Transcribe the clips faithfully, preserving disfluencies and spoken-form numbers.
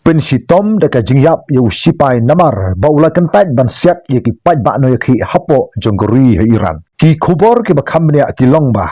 pynshitom da ka jingïap ïa u sipai namar ba u la kyntait ban siat ïa ki paidbah nongïakhih hapoh jong ka ri ha Iran. Ki khubor kiba kham bniah ki long ba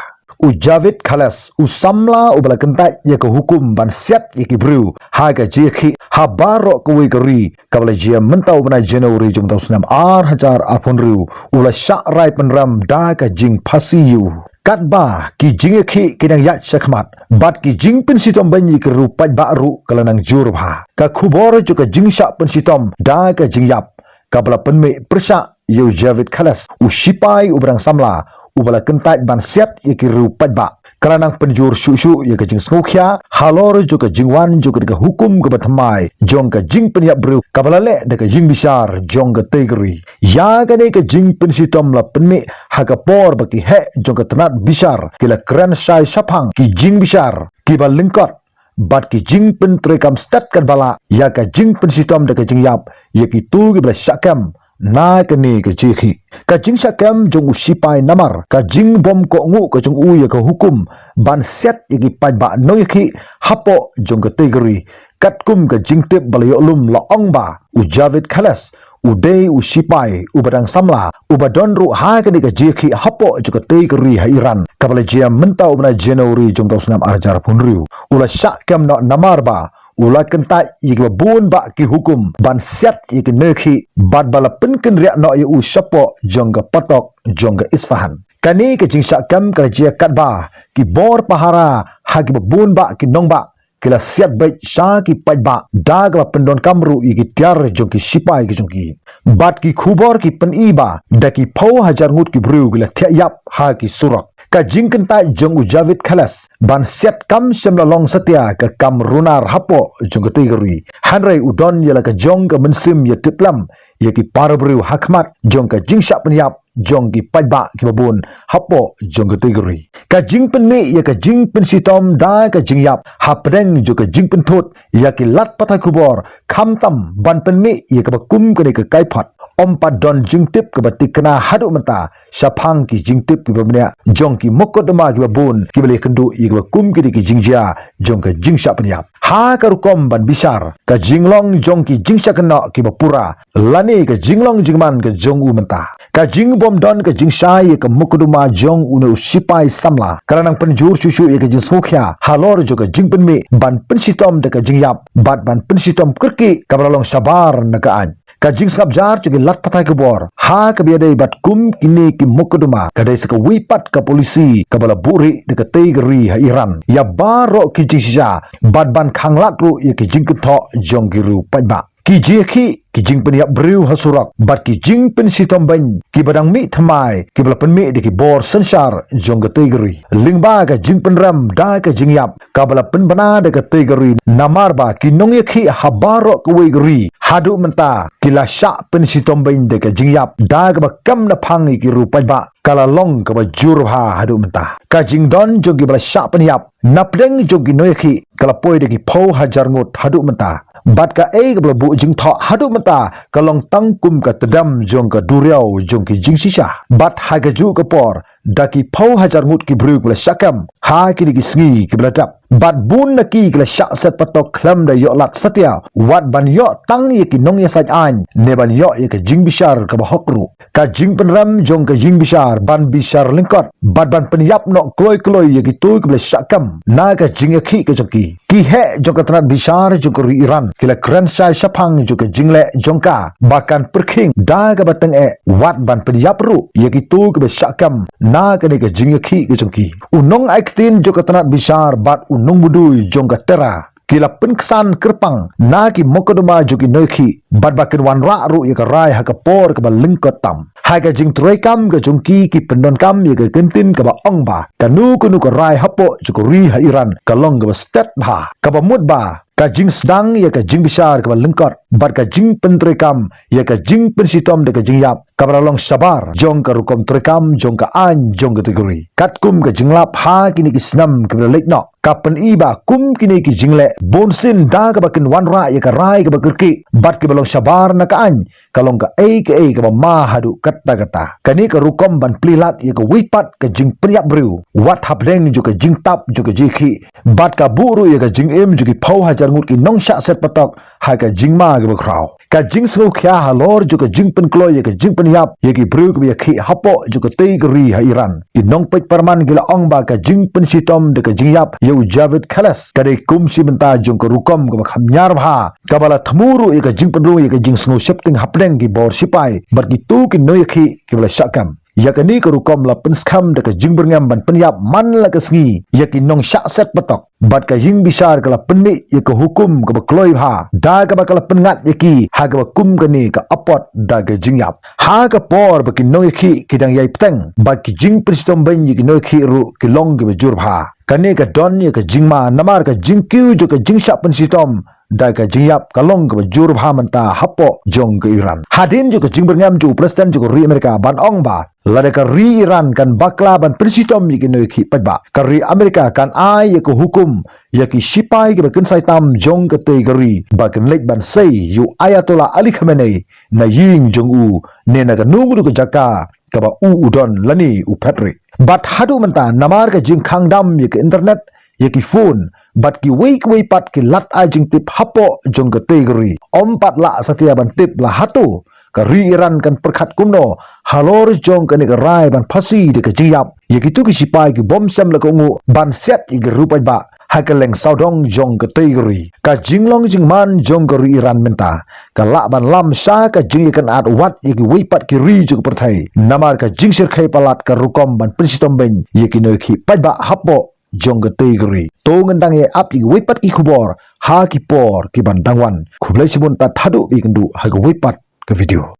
u Javid Khaled, u samla uba la kyntait ïa ka hukum ban siat ïa ki briew ha ka jingïakhih ha baroh kawei ka ri, kaba la jia mynta u bnai January jong u snem ar hajar arphew hynriew, u la shah rai pynrem da ka jingphasi ïa u. Katba ki jingïakhih ki nang ïaid shakhmat bad ki jingpynshitom beiñ ïa ki riew paidbah ruh ka la nang jur bha. Ka khubor jong ka jingshah pynshitom da ka jingïap kaba la pynmih pyrshah ïa u Javid Khaled, u sipai uba dang samla uba la kyntait ban siat ïa ki riew paidbah, ka la nang pynjur shuh shuh ïa ka jingsngewkhia halor jong ka jingwan jong ka hukum kaba thymmai jong ka jingpynïap briew kaba la leh da ka jingbishar jong katei ka ri. Ïa kane ka jingpynshitom la pynmih ha ka por ba ki heh jong ka tnat bishar ki la kren shai shaphang ki jingbishar kiba lyngkot bad ki jingpyntreikam stet katba lah ïa ka jingpynshitom da ka jingïap ïa kito kiba la shah kem na kane ka jingïakhih. Ka jingshah kem jong u sipai namar ka jingbym kohnguh ka jong u ïa ka hukum ban siat ïa ki paidbah nongïakhih hapoh jong katei ka ri, katkum ka jingtip ba la ïoh lum, la ong ba u Javid Khaled u dei u sipai uba dang samla uba don ruh ha kane ka jingïakhih hapoh jong katei ka ri ha Iran, kaba la jia mynta u bnai January jong u snem ar hajar arphew hynriew. U la shah kem noh namar ba u la kyntait ïa kiba bun bah ki hukum ban siat ïa ki nongïakhih bad ba la pynkynriah noh ïa u shapoh jong ka patok jong ka Isfahan. Kane ka jingshah kem ka la jia katba ki bor pahara ha kiba bun bah ki nongbah ki la siat beit sha ki paidbah da kaba pyndonkam ruh ïa ki tiar jong ki sipai ki jong ki. Bad ki khubor ki pyni ba da ki phew hajar ngut ki briew ki la thiah ïap ha ki surok. Ka jingkyntait jong u Javid Khaled ban siat kam shym la long satia ka kam runar hapoh jong katei ka ri, hynrei u don ïa la ka jong ka mynsiem ïa tiplem ïa ki para briew ha khmat jong ka jingshah pynïap jong ki paidbah kiba bun hapoh jong katei ka ri. Ka jingpynmih ïa ka jingpynshitom da ka jingïap hapdeng jong ka jingpynthut ïa ki lad pathai khubor khamtam ban pynmih ïa kaba kum kane ka kaiphod, ym pat don jingtip kaba thikna haduh mynta shaphang ki jingtip kiba bniah jong ki mukotduma kiba bun kiba la ïakynduh ïa kaba kum kine ki jingjia jong ka jingshah pynïap. Ha ka rukom ban bishar, ka jinglong jong ki jingshah kynnoh kiba pura lane ka jinglong jingman ka jong u mynta, ka jingbym don ka jingshai ïa ka mukotduma jong une u sipai samla, ka la nang pynjur shuh shuh ïa ka jingsngewkhia halor jong ka jingpynmih ban pynshitom da ka jingïap bad ban pynshitom kyrkieh kaba la long shabar na ka aiñ. Ka jingsngap jar jong ki lad pathai khubor ha kaba ïadei bad kum kine ki mukotduma ka dei sa kawei pat ka polisi kaba la buhrieh da katei ka ri ha Iran ïa baroh ki jingshisha bad ban khanglad ruh ïa ki jingkynthoh jong ki riew paidbah. Ki jingïakhih, ki jingpynïap briew ha surok bad ki jingpynshitom beiñ kiba dang mih thymmai kiba la pynmih da ki bor synshar jong katei ka ri, lyngba ka jingpynrem da ka jingïap kaba la pynbna da katei ka ri namar ba ki nongïakhih ha baroh kawei ka ri haduh mynta ki la shah pynshitom beiñ da ka jingïap da kaba kem na phang ïa ki riew paidbah ka la long kaba jur bha haduh mynta. Ka jingdon jong kiba la shah pynïap napdeng jong ki nongïakhih ka la poi da ki phew hajar ngut haduh mynta, bad kaei kaba la buh jingthoh haduh mynta ka long tang kum ka tdem jong ka duriaw jong ki jingshisha. Bad ha kajuh ka por da ki phew hajar ngut ki briew kiba la shah kem ha kine ki sngi kiba la dep, bad bun na ki ki la shah set patok khlem da ïoh lad satia wat ban ïoh tang ïa ki nongïasaid aiñ ne ban ïoh ïa ka jingbishar kaba hok ruh. Ka jingpynrem jong ka jingbishar ban bishar lyngkot bad ban pynïap noh kloi kloi ïa kito kiba la shah kem na ka jingïakhih ka jong ki. Ki heh jong ka tnat bishar jong ka ri Iran ki la kren shai shaphang jong ka jingleh jong ka ba kan pyrkhing da kaba tyngeh wat ban pynïap ruh ïa kito kiba shah kem na kane ka jingïakhih ka jong ki. U nongai ktien jong ka tnat bishar bad u nongmudui jong ka TERA ki la pynksan kyrpang na ki mukotduma jong ki nongïakhih bad ba kin wanrah ruh ïa ka rai ha ka por kaba lyngkot tam. Ha ka jingtreikam ka jong ki, ki pyndonkam ïa ka kyntien kaba ong ba kano kano ka rai hapoh jong ka ri ha Iran ka long kaba stet bha, kaba mut ba ka jingsdang ïa ka jingbishar kaba lyngkot bad ka jingpyntreikam ïa ka jingpynshitom da ka jingïap kaba la long shabar jong ka rukom treikam jong ka aiñ jong katei ka ri. Katkum ka jinglap ha kine ki snem kiba la leit noh, ka pyni ba kum kine ki jingleh bunsien da kaba kin wanrah ïa ka rai kaba kyrkieh bad kiba long shabar na ka aiñ, ka long kaei kaei kaba ma haduh katta katta. Kane ka rukom ban plie lad ïa kawei pat ka jingpynïap briew, wat hapdeng jong ka jingtap jong ka jingïakhih, bad ka buh ruh ïa ka jingim jong ki phew hajar ngut ki nongshah set patok ha ka jingma kaba khraw. Ka jingsngewkhia halor jong ka jingpynkloi ïa ka jingpynïap ïa ki briew kiba ïakhih hapoh jong katei ka ri ha Iran. Ki nongpeit pyrman ki la ong ba ka jingpynshitom da ka jingïap ïa u Javid Khaled ka dei kum shi bynta jong ka rukom kaba kham ñiar bha, kaba la thmu ruh ïa ka jingpynrung ïa ka jingsngew sheptieng hapdeng ki bor shipai bad kito ki nongïakhih kiba la shah kem. Ïa kane ka rukom la pynskhem da ka jingbyrngem ban pynïap man la ka sngi ïa ki nongshah set patok, bad ka ïingbishar ka la pynmih ïa ka hukum kaba kloi bha da kaba ka la pynngat ïa ki ha kaba kum kane ka apot da ka jingïap. Ha ka por ba ki nongïakhih ki dang ïai bteng, bad ki jingpynshitom beiñ ïa ki nongïakhih ruh ki long kiba jur bha. Kane ka don ïa ka jingma namar ka jingkiew jong ka jingshah pynshitom da ka jingïap ka long kaba jur bha mynta hapoh jong ka Iran. Hadien jong ka jingbyrngem jong u President jong ka ri Amerika ban ong ba lada ka ri Iran kan bakla ban pynshitom ïa ki nongïakhih paidbah, ka ri Amerika kan ai ïa ka hukum ïa ki shipai kiba kynsai tam jong katei ka ri ba kin leit ban sei ïa u Ayatollah Ali Khamenei na ïing jong u ne na kano kano ka jaka kaba u u don lane u phet rieh. Bad haduh mynta namar ka jingkhang dam ïa ka internet, ïa ki phone bad kiwei kiwei pat ki lad ai jingtip hapoh jong katei ka ri, ym pat lah satia ban tip la hato ka ri Iran kan pyrkhat kumno halor jong kane ka rai ban phasi da ka jingïap ïa kito ki shipai ki bym shym la kohnguh ban siat ïa ki riew paidbah ha kylleng sawdong jong katei ka ri. Ka jinglong jingman jong ka ri Iran mynta ka lah ban lam sha ka jingïakynad wat ïa kiwei pat ki ri jong ka pyrthei namar ka jingshyrkhei palat ka rukom ban pynshitom beiñ ïa ki nongïakhih paidbah hapoh jong katei ka ri. To ngin dang ïa ap ïa kiwei pat ki khubor ha ki por ki ban dang wan. Khublei shibun, tad haduh ba ïakynduh ha kawei pat ka video.